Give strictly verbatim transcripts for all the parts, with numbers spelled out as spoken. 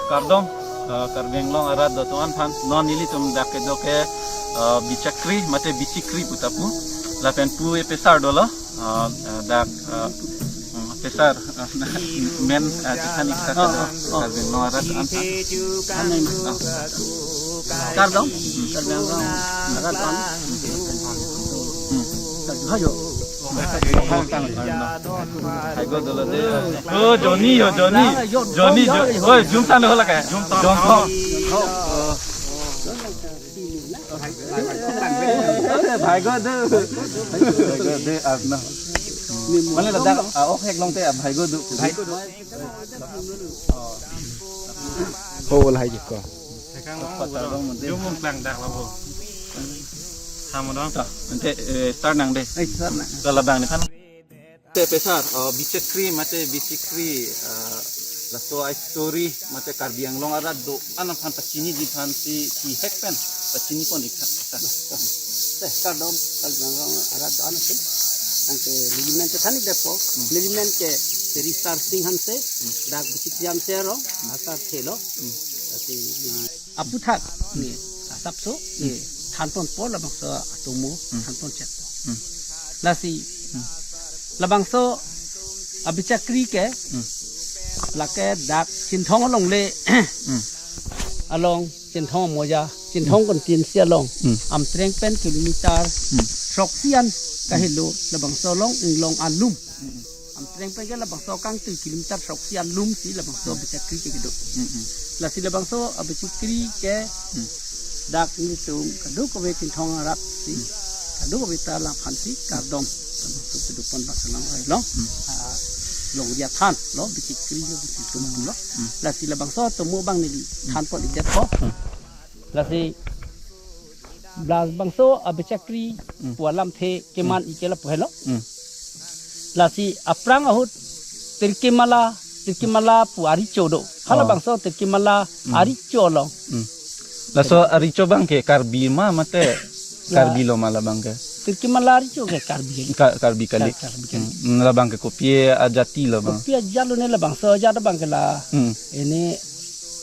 Kardom, eh, Karbi Anglong arat atum aphan, non nelitum dak kedo ke, eh, Bichakri mate Bichikri pu ta pu, lapen pu e pesar dolo, eh, eh, dak, eh, mm, pesar, eh, men, eh, chethan ik ta kedo, Karbi Anglong arat aphan. Kardom, Karbi Anglong arat aphan. Hmm. Kardom, hayo. Hai go dolo de. Oh, Johnny yo, Johnny. Johnny, Jo-, oi, jumsan ho lake. Jumsan. Jumsan. Hai go de. Hai go de, apna. Mane ladak, ah, ok, ek long te, ah, hai go du. Hai go du. Oh, lahai jiko. Jumung tang dak labo. Hamodong. Ante, eh, start nang de. Eh, start nang. Kalau bang ni kan. Te pesar, oh, Bichakri mate Bichikri, eh, laso a-story mate Karbi Anglong arat do-an aphan pachiniji aphan si kehek pen pachini pon ik tha. Te, kardom, Karbi Anglong arat do-an si. Anke nelimen chethan ik detpo, nelimen ke Sri Sar Singh Hanse, dak Bichikri Hanse arong, asar thelo. Tapi aputhak ne asapso ne than ponpo, labangso atomo than pon chetpo. Lasi labangso a-Bichakri ke lake dak Chinthong alongle along, Chinthong amoja, Chinthong constituency along, Amtreng pen kilometer throksi an kahelo, labangso along inglong alum. Amtreng pen ke labangso kangtui kilometer throksi alum si labangso Bichakri ke kedo. Lasi labangso a-Bichakri ke dak nelitum kadokave Chinthong arat si, kadokave ta laphan si kardom. Labangso kedo pon bangso lang rai long. Ah, longri athan lo, Bichakri lo, Bichakri lo. Lasi labangso atomo bang neli than pon ik detpo. Lasi labangso a-Bichakri pu alamthe keman ik ke lapu helo. Lasi aphrang ahut Tirkimala, Tirkimala pu arecho do. Halabangso Tirkimala arecho along. Laso arecho bang ke Karbi ma mate Karbi lo ma labang ke? Tirkimala arecho ke Karbi kali. Ka-, Karbi kali. Kar-, Karbi kali. Hmm, labang ke kopi ajati lo bang? Kopi ajat lo ne, labangso ajat bang ke la. Hmm. Ini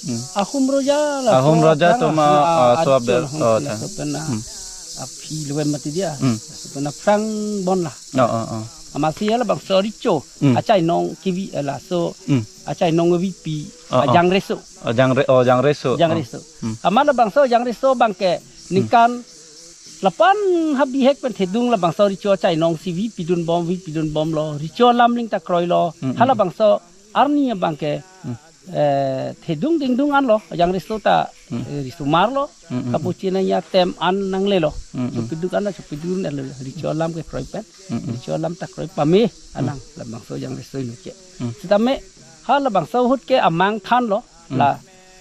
Hmm. Ahom Raja la Ahom so Raja aphrang to ma, ah, ah, so arecho aber, la hong oh, sila ta. So pen na. Hmm. Aphi lo mati dia. Hmm. So pen na aphrang bon la. Oh, oh, oh. Amatsi halabangso arecho. Hmm. Achainong kevi, eh, laso. Hmm. Achainong kevipi. Oh, oh. Ajang reso. Oh, jang re-, oh, jang reso. Jang reso. Oh. Hmm. Amat labangso jang reso bang ke ningkan lapan ha bihek pen thedung labangso arecho achainong si vi pidun bom, vi pidun bom lo. Arecho alam ling ta kroi lo. Hmm, hmm. Halabangso arni abang ke. Hmm. Eh, thedung dingdung an lo, jang reso ta, eh, risomar lo, kapuchi nangji atem an nangle lo. Chopiduk an lo, chopidun an lo, arecho alam ke kroi pen, arecho alam ta kroi pame, alang, labangso jang reso inut ke. Sitame, halabangso ahut ke amang than lo, la,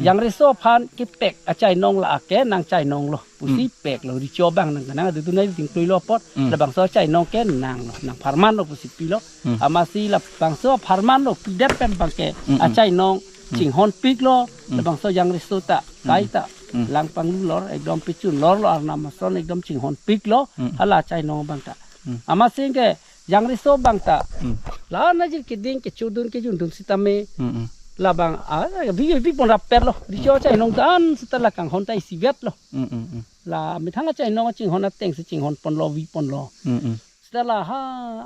jang reso aphan kepek, achainong la ake, nangchainong lo. Pusi pek lo, arecho abang nang kanang adu tunai ding tui lo apot, labangso achainong ke nang lo, nang pharman lo pusi pilo. Amatsi labangso pharman lo, pidet pen bang ke, achainong chinghon pik lo, labangso jang reso ta, kai ta, lang panglu lor, ekdom pichun lor lo, arnam ason ekdom chinghon pik lo, hala achainong bang ta. Amatsi ke, jang reso bang ta. Hmm. La najir keding kechodun kejundun sitame. Hmm, hmm. Labang, ah, bi, bi pon rapet lo. Arecho achainong ta an sita la kanghon ta isivet lo. Hmm, hmm, hmm. La methang achainong chinghon ateng si chinghon pon lo, vi pon lo. Hmm, hmm. Sita la ha,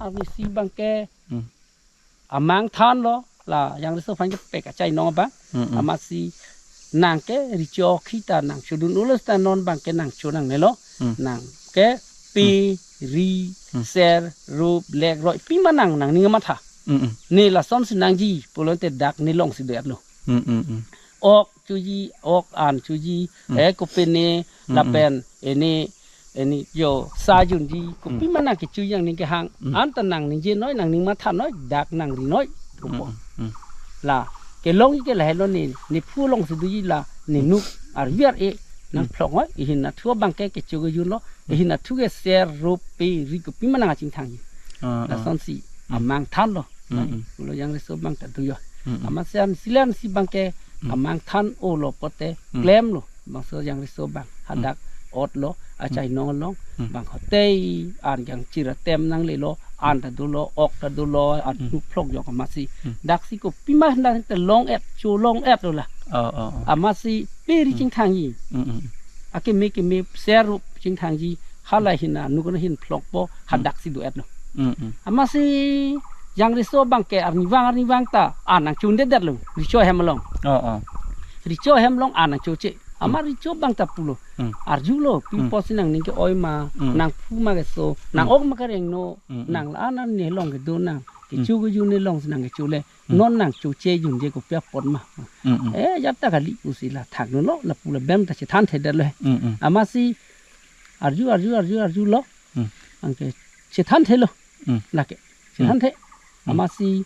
arnisi bang ke. Hmm. Amang than lo. La jang reso aphan kepek achainong abang. Mm-mm. Amatsi nang ke arecho kita nang chodun ulos ta non bang ke nang cho nangne lo. Mm. Nang ke pe, mm, ri, mm, ser, rup, lek, roi. Pima nang nangning matha. Mm-mm. Ne lasonsi nangji pulote dak ne longsi det lo. Mm-mm. Ok choji, ok an choji, mm, eh, kopine, mm-mm, lapen ene, ene yo sa junji, kopi, mm, ma nang kecho jang ning kehang, mm, anta nang ningje noi, nangning matha noi, dak nang ri noi, kopo. Mm, mm. La kelong ke lahelo ne, ne phu longsi doji la, ne, mm, nuk arvi ar-e, nang, mm, phlok noi, ihin athu abang ke kecho kejun lo, mm, ihin athu ke ser, rup, pe, ri, kopi ma nang achingthang ji. Ah, ah. Lasonsi, mm, amang than lo. Mm, mm. Pulo jang reso abang ta do yo. Mm, mm. Amatsi an silan si abang ke, mm, amang than o lo pote, mm, klem lo. Bangso jang reso abang, mm, hadak ot lo, mm, achainong along, mm, bang hotei an jang chiratem nangle lo, an ta dolo, ok ta dolo, an Hmm. nuk phlok jok amatsi. Hmm. Daksi kopima hendak te long-et, cholong-et lo la. Oh, oh, oh. Amatsi pe ri Hmm. chingthangji. Hmm, hmm. Akeme keme ser rup chingthangji, hala hin a nuk na hin phlokpo, ha Hmm. daksi do-et lo. Hmm, hmm. Amatsi jangreso abangke arnivang arnivang ta, an nangchondedet lo, recho hem along. Oh, oh. Recho hem along an nangchoche. Amat Hmm. recho abang ta pulo. Hmm. Arjulo, Hmm. pipo si nangning ke-oi ma, Hmm. nangphu ma keso, Hmm. nang-ok ma karengno, Hmm, hmm. nang la-an an ne along kedo nang. Hmm. Kecho kejun ne along si nang kechole. Hmm. Non nangchoche junje kopi apot ma. Hmm, hmm. Eh, jat ta kali pusi la thakdunlo, lapu labang ta chethanthedetlo. Hmm, hmm. Amatsi arju, arju, arju, arjulo. Hmm. Anke chethanthelo. Hmm. Lake. Hmm. Chethanthe. Hmm. Amatsi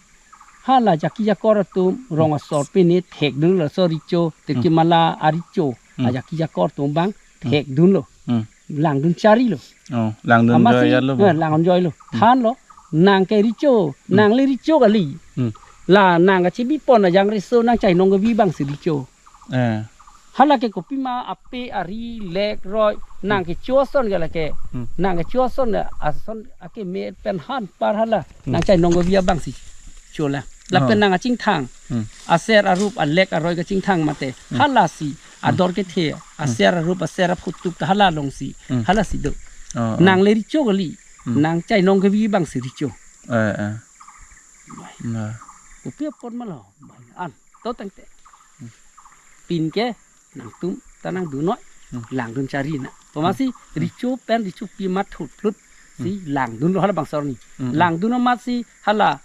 hala jaki jakor atum rong Hmm. asor pine thekdunlo, so recho, Hmm. Tirkimala arecho. Hmm. Ajaki jakor atum abang Hmm. thekdunlo. Hmm. Langdun charilo. Oh, langdun Amatsi, joy lo. Eh, langdun joylo. Hmm. Thanlo. Nang ke recho, Hmm. nang le recho kali. Hmm. La nang kachebipon ajangreso nangchainong kevi abangsi recho. Eh. Hala ke kopima ape ari lek roi, nang Hmm. kecho ason ke lake. Hmm. Nang kecho ason le ason akeme pen han par hala. Hmm. Nangchainong kevi abangsi chola. Lapen Oh. nang achingthang. Hmm. Aser arup alek aroi kachingthang mate. Hmm. Halasi. Hmm. Ador kethe. Hmm. Aser arup aser aphutup ta hala alongsi. Hmm. Halasi do. Oh, oh. Nang le recho kali. Hmm. Nangchainong kevi abangsi recho. Eh, eh. Bai. Nah. Kopi apot ma lo. Bai. An. To tangte. Hmm. Pin ke nangtum ta nangdun noi. Hmm. Langdun chari na. Pu amatsi Hmm. recho pen rechopi amat thut phlut. Si Hmm. langdunlo hala bangso arni. Hmm, hmm. Langdun amatsi hala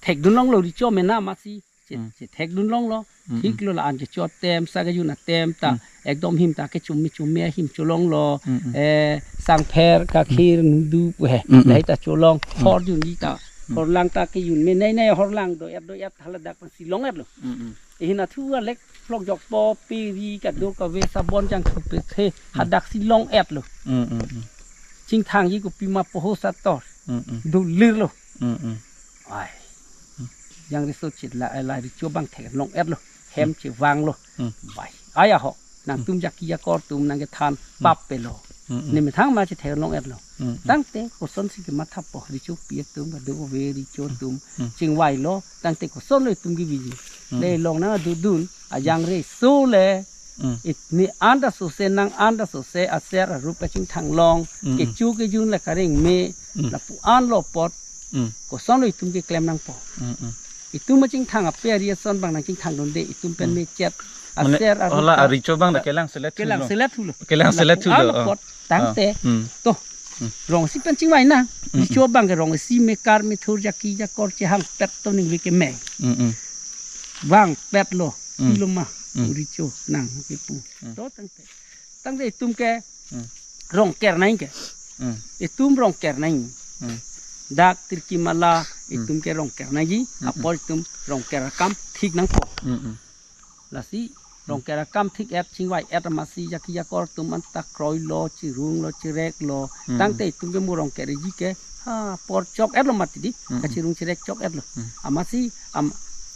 thekdun longlo recho mena amatsi. Che, Hmm. chethekdun longlo. Hmm, hmm. Thiklo la-an kecho atem, sa kejun atem ta. Hmm. Ekdom him ta kechumi chumi ahim cholonglo. Hmm, hmm. Eh, sangpher, kakhir, nudu pu he. Hmm, hmm. Lahai ta cholong. Hmm. Hor junji ta. Hmm. Horlang ta kejun me nei nei horlang do-et do-et hala dak si long-etlo. Hmm, hmm. Ihin athu alek phlok jokpo pe ri kado kave sabon jangthu pe the Hmm. ha daksi long-etlo. Hmm, hmm, hmm. Chingthangji kopima poho sator. Hmm, hmm. Dolir lo. Hmm, hmm. Ai. Hmm. Jangreso chit la, la recho abang thek long-etlo. Hem Hmm. chevanglo. Hmm. Bai. Ai ahok. Nangtum Hmm. jaki jakor atum nangkethan Hmm. pap pelo. Hmm, hmm. Ne methang ma chethek long-etlo. Hmm, hmm. Tangte kosonsi kemathapo rechopi atum kado kave recho Hmm. atum. Hmm. Chingvailo. Tangte kosonlo itum keviji. Hmm. Le long nangdodun. Ajangreso le. Hmm. It ne an ta sose nang an ta sose aser arup kachingthang long. Hmm, hmm. Kecho kejun la kareng me. Hmm. Lapu anlo apot. Hmm. Kosonlo itum keklem nangpo. Hmm, hmm. Itum kachingthang ape ari ason abang nangchingthang dunde itum pen Hmm. mechet. Mane, Aser arup hola ta arecho abang ta kelang selet thulo. Kelang selet thulo. Kelang selet Lapu thulo, anlo oh. apot. Tangte. Oh. Hmm. To. Hmm. Rong isi pen chingvai na. Hmm, Recho hmm. abang ke rong isi mekar methur jaki jakor chehangpet to ningve keme. Hmm, hmm. Vangpetlo. Hmm. Pilo ma. Hmm. Recho nang kepu. Hmm. To tangte. Tangte itum ke Hmm. rongker nangji ke. Hmm. Itum rongker nangji. Hmm. Dak Tirkimala Hmm. itum ke rongker nangji. Hmm, hmm. Apor itum rongker akam thik nangpo. Hmm, hmm. Lasi rongker akam thik-et chingvai-et amatsi jaki jakor atum anta kroilo, chirunglo, chireklo. Hmm. Tangte itum ke mo rongkerji ke ha apor chok-etlo mati di. Hmm, hmm. Kachirung chirek chok-etlo. Hmm. Amatsi am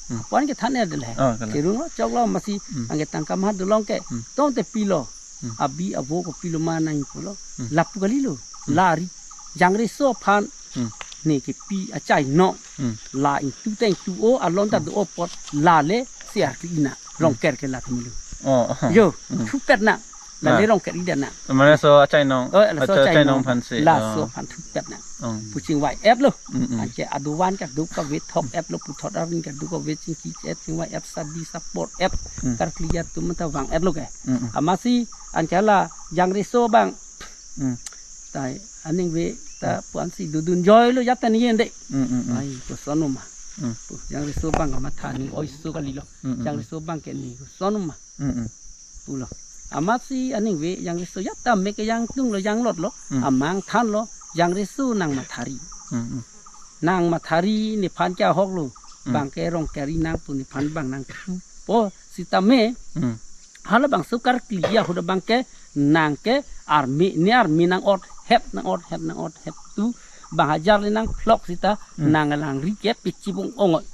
Hmm. apor kethan-et le. Oh, kalang. Chirunglo choklo amatsi Hmm. anke tangka maha dolong ke. Hmm. Tangte pilo. Hmm. Abi avo kopilo ma nang pulo. Hmm. Lapu kalilo. Hmm. La ri. Jangreso aphan. Hmm. Ne kepi achainong. Hmm. La ingtu ta ingtu-o alon ta Hmm. do-o apot. La le siar ke ina. Hmm. Rongker ke la kemilo. Oh, oh. Yo, Hmm. thupet na. La Ah. le rongker ida na. Mane laso achainong. Oh, laso acha-, achainong achainong aphansi. Laso Oh. aphan thupet na. Oh. Pu chingvai-etlo. Mm, mm. Anke aduvan kado kave thok-etlo, puthot arni kado kave chingki-et, chingvai-et, sadi sapor-et. Mm. Karkli atum ta vang-etlo ke. Mm, mm. Amatsi anke la jangreso abang. Mm. Tai aning ve ta Mm. puan si dodun joylo jat ta niyen de. Mm, mm, mm. Ai, kosonlo ma. Mm. Pu, jangreso abang kamatha ni oi so kalilo. Mm, mm, mm. Jangreso abang ke ne kosonlo ma. Mm, mm. Pulo. Amatsi aning ve jangreso jat ta mek ke jangtunglo janglotlo. Mm. Amang thanlo jangreso nang mathari. Mm, mm. Nang mathari nephan ke ahoklo. Mm. Bang ke rongker-i nang pu nephan abang nangthupo sitame. Mm. Hala bangso karkli ahut abang ke nang ke arme ne arme nang-ot het nang-ot het nang-ot het tu bang hajar le nangphlok sita Mm. nang langri ke pichibung ong-oi.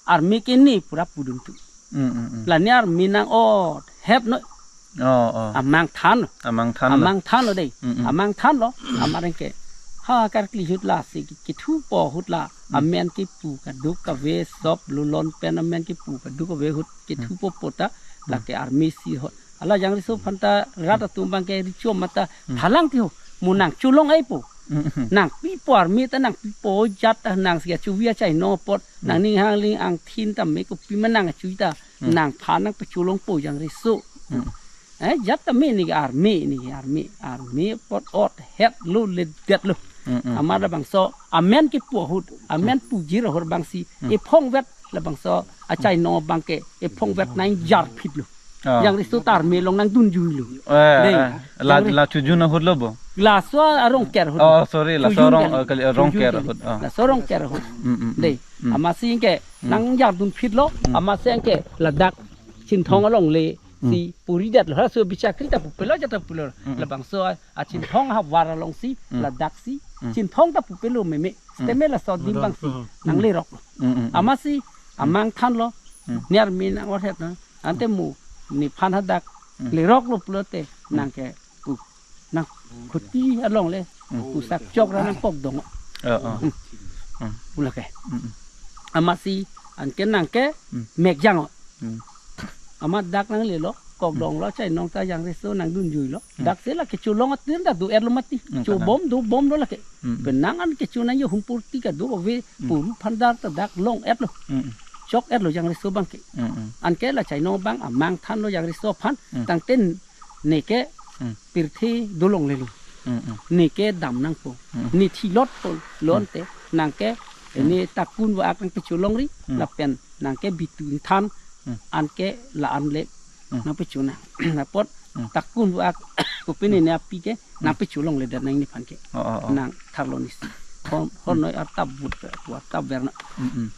Arme ke ne pura pudun tu. Mm, mm, mm. La ne arme nang-ot het no. Oh, oh. Amang than. Amang thanlo. Amang thanlo dei. Mm, mm. Amang thanlo. Amar ke. Ha karkli ahut lasi ke- kethupo ahut la. Hmm. Amen kepu kadokave sop lulon pen amen kepu kadokave ahut kethupo apot ta. Hmm. Lake arme si ahut. Hala jangreso aphan ta rat atum abang ke recho mata Hmm. thalang tiho. Mo nangcholong-aipo. Hmm, hmm. Nangpipo arme ta nangpipo jat ta nangsi achuvi achainong apot. Hmm. Nangning hangling angthin tame kopima nang achuvi ta. Hmm. Nangphan nangpacholongpo jangreso. Hmm. Eh, jat tame neke arme, neke arme, arme apot ot hetlo ledetlo. Mm, mm. Amat labangso, amen kepu ahut, amen pujir ahut abangsi, Mm. ephongvet labangso, achainong abang ke, ephongvet nangjarphitlo. Ah. Jangreso ta arme along nangdunjuilo. Eh, Dei, eh, la, jangre- la Chojun ahut lo bo? Laso Rongker ahut. Oh, sorry, laso Chojun Rong, kali. Eh, kali, eh, Chojun Rongker kali. Ahut, ah. Laso Rongker ahut. Mm, mm, mm. Dei, Mm. amatsi ke, Mm. nangjardunphitlo, Mm. amatsi ke ladak Chinthong Mm. alongle, Mm. si puridetlo, halaso bichakri ta pupelo jata pulo. Mm, mm. Labangso a, a Chinthong ahavar alongsi, Mm. ladaksi, Mm. Chinthong ta pupelo meme. Mm. Sitame laso adim abangsi, Mm. nangleroklo. Mm, mm, mm. Amatsi, Mm. amang thanlo, Mm. ne arme nang-orhet na, ante mo, nephan hadak, Mm. leroklo pulote, Mm. nangke, ku, nang, kuti alongle, Mm. kusak chok ra nangkokdong. Oh, oh. Mm. Mm. Pulake. Mm, mm. Amatsi, anke nangke, Mm. mekjang o. Hmm. Amat dak nanglelo, kokdonglo, chainong ta jangreso nangdunjuilo. Hmm. Dak si la kecholong atin ta do-etlo mati. Hmm, Chobom, dobomlo lake. Hmm. Penang an kecho nangjo humpurti kadokave Hmm. puru phandar ta dak long-etlo. Hmm. Chok-etlo jangreso abang ke. Hmm, hmm. Anke la chainong abang amang thanlo jangreso aphan. Hmm. Tangte neke Hmm. pirthe dolonglelo. Hmm, hmm. Neke dam nangpo. Hmm. Ne thilotpo Hmm. lonte. Nangke Hmm. ne takun va-ak nangpacholongri. Hmm. Lapen nangke bitu ingthan Hmm. anke la-an le Hmm. nangpachonang. Apot Hmm. takun va-ak kopine ne api ke Hmm. nangpacholongledet nang nephan ke. Oh, oh, oh. Nang tharlo nisi. Hon, hon Hmm. noi artap but, artap verna. Hmm, hmm.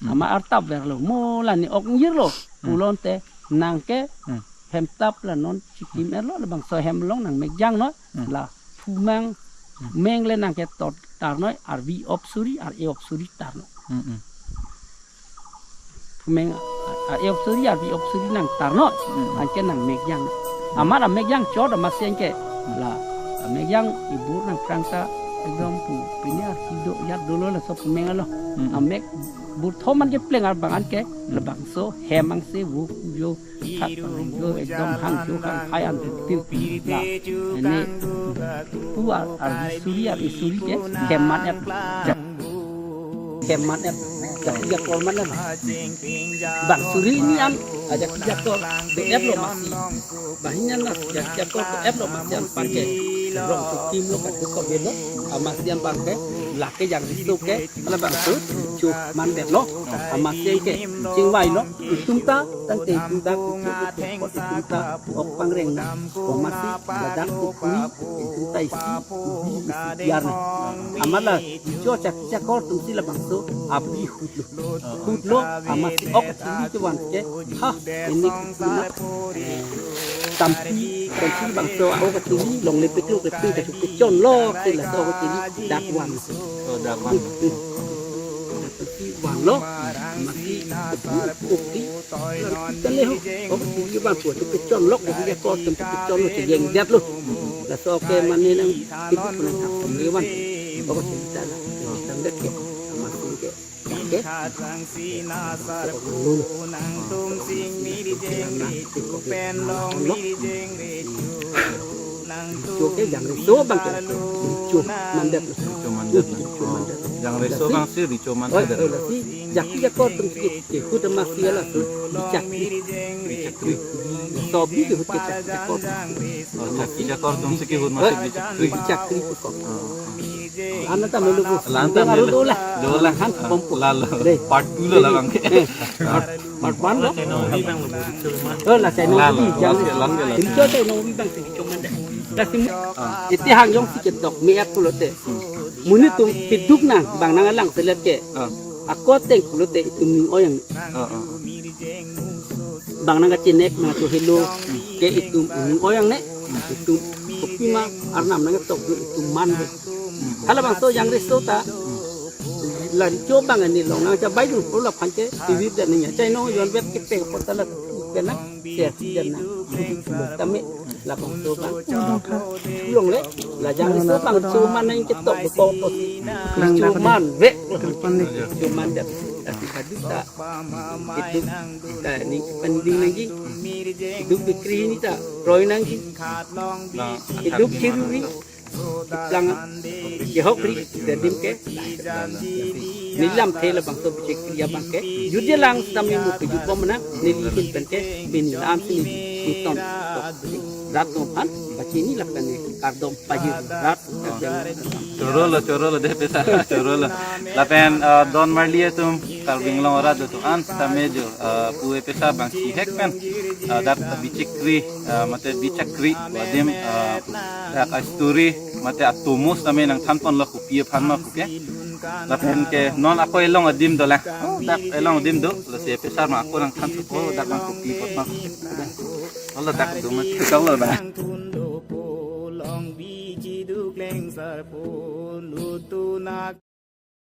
Hmm. Amat artap verlo. Mo la ne ok ingjirlo. Hmm. Pulote nangke Hmm. hemtap la non chikim-etlo labangso hem along nangmekjang noi. Hmm. La phumang Hmm. meng le nangke tot tarnoi, arvi op suri, ar-e op suri tarnoi. Hmm, hmm. Phumeng, ar-e op suri, arvi op suri nangtarnoi. Hmm. Anke nangmekjang. Amat amekjang chot amatsi anke. Hmm. La amekjang ibur nangphrang ta ekdom pu pine arhi do-et dolo laso phumeng alo. Hmm. Amek bur thom anke pleng ar abang anke. Hmm. Labangso hem angse vo kujo. Khat pangjo ekdom hangjo hangphai an tir la. Ini pu ar, arvi suri, ar-e suri ke hem man-et. Hem man-et. Jati jakor man-et. Bang suri ini an, ah, jati jakor do-etlo masi. Banghini an jati jakor do-etlo masi anparke. Rong kekim lo kadokave lo. Amatsi anparke. Lake jangreso ke. Labangso cho mandetlo. Amatsi ke. Chingvailo. Itum ta tangte itum ta kuchuk kuchuk itum ta ok pangreng na. Amatsi ladak kukui itum ta isi ubi isi tiar na. Amat la cho jati jakor atumsi labangso abri hutlo. Hutlo amatsi ok achili chevan ke. Ha, ini kukui na. Tampi, tampi bangso ok achili longle peklo keping kachuk kechonlo ke laso ok achili dak van. Oh, dak van. Vanlo, amatsi, oke. Tale ho, ok, tinggi bang kuat, kechonlok, ok, dia kuat, tentu kechonlok, si jeng jat lo. Laso ok, mane nang, itu pun nang, nang lewan. Ok, cerita lah, cerita dek ke, amatsi ke, ke. Cho ke jangreso abang ke. Cho mandet. Cho mandet. Cho mandet. Jangreso abangsi recho mandet. Oh, oh, lasi jati jakor atumsi ke hut amatsi laso bichakri. Bichakri. Sobi ke hut ke jati jakor. Oh, jati jakor atumsi ke hut amatsi bichakri. Bichakri ko. Oh. Anta melu bu. Anta melu. Dola. Dola. Han pompo. Lalo. Dei. Part two lo labang. Eh. Part, part one lo. Oh, la chai nong. Lalo, bi, jang last, last, last. Recho chai nong bi bang si recho mandet. Lasi iti hang jongsi kedok me-et pulote. Monit atum piduk nang, bang nang alang selet ke. Ah. Ako ateng pulote itum ning-oi ang. Ah, ah. Bang nang kachinek nang cho helo ke itum ning-oi ang ne. Itum kopima arnam nangtok itum man. Halabangso jangreso ta. La recho abang ani long nangchabai dun pulo aphan ke tivi dan niya. Chainong yon vet kepeng apot ta la pen na. Ser dan na. Tame. Labangso abang. Long le. Lajang so abang so man nangketok bepo po. So man ve. So man det. Tapi hadita. Itu ta ni pending nangji. Itu bikri ni ta. Roi nangji. Itu kiri ni. Lang kehok ri, adim ke. Neli lamthe labangso bichek kri abang ke. Judie lang sami mu kejut bom na, neli hin pen ke, pini lam sini muton. Rat tum aphan, bachini lapen ni, kardom pajir rat. Choro lo, choro lo, dei pesa, choro lo. Lapen, eh, don marli atum, Karbi Anglong arat atum an, same jo, eh, pu e pesa abang chihek pen. Eh, dak bichek kri, eh, mate bichek kri, adim, eh, dak a story, mate atomo same nangthan ponlo kopi aphan ma puke. Lapen ke non ako elong adim dolang. Oh, dak elong adim do, lasi e pesa ma ako nangthan supo, dak nang kopi apot ma. Olo dak do ma, olo dak.